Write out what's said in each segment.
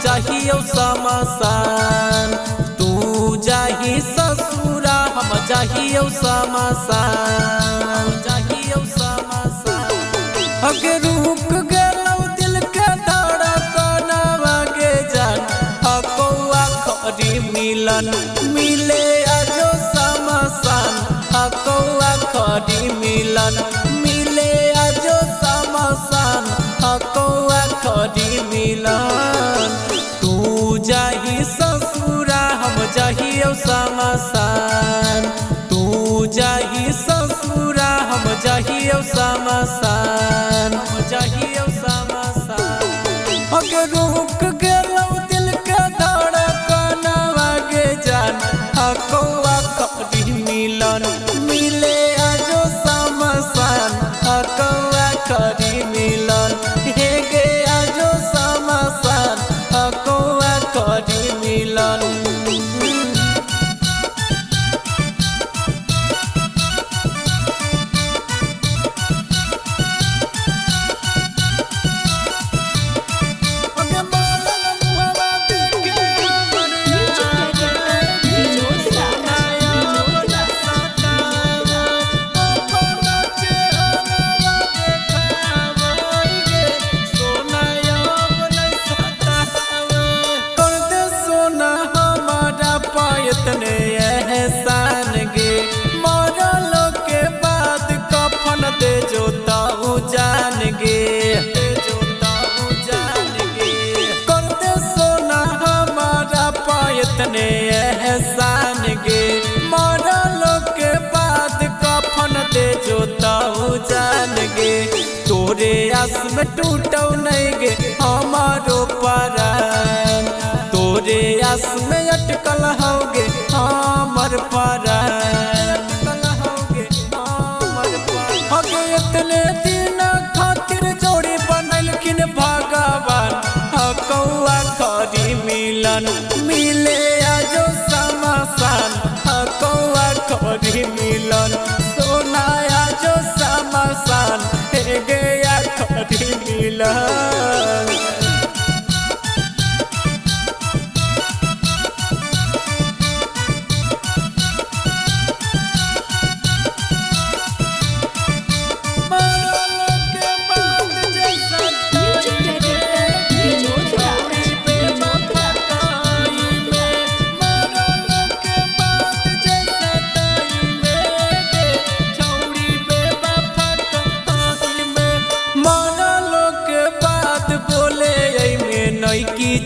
जाहियो शमशान। तू जाही ससुरा हम जाहियो शमशान, जाहियो शमशान। अगे रुक गेलौ दिल के धड़कनवा गे जान, हकौआ खरी मिलन मिले आजो शमशान। हकौआ खरी मिलन मिले आजो शमशान, हकौआ खरी मिलन। तू जाही ससुरा हम जाहियो शमशान, तू जाही ससुरा हम जाहियो शमशान, हम जाहियो शमशान। अगे रुक गेलौ दिल के धड़कनवा गे जान, हकौआ खरी मिलन मिले आजो शमशान। हकौआ खरी मिलन हे गे आजो शमशान, हकौआ खरी मिलन। Music Director Vinod Raj. Vinod Raj. सोना हमारा पायतने एहसान गे, मरल के बाद कफन दे जोताऊ जान गे, दे जोताऊ जान गे। कर दे सोना हमारा पायतने एहसान गे, मरल के बाद कफन दे जोताऊ जान गे। तोरे आस में टूटौ नहीं गे हमारो परान, तोरे आस में अटकल होगे हमर परान, अटकल होगे हमर परान। होगे इतने दिन खातिर जोड़ी बनलखिन भगवान, हकौआ खरी मिलन मिले आजो शमशान। हकौआ खरी मिलन सोना आजो शमशान, हे गया खरी मिलन। Music Director Vinod Raj. Vinod Raj.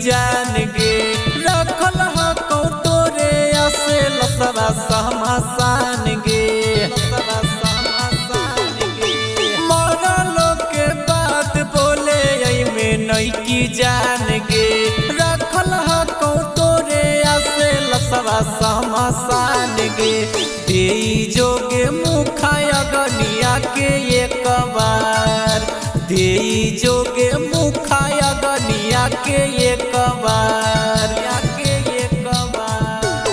जान गे रखल हकौ तोरे असे लसवा शमशान गे, लसवा शमशान गे। मरल के बात बोले ऐमे नैकी जान गे, रखल हकौ तोरे आसे लसवा शमशान गे। देई जोगे मुखा अगनिया के एक बार, देई जोगे मुखा अगनिया के एक बार, या के एक बार।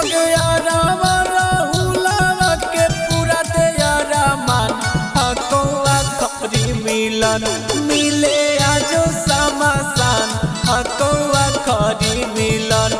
अगे रामा राहुलावा के पूरा दया रामान, हकौआ खरी मिलन मिले आजो शमशान। हकौआ खरी मिलन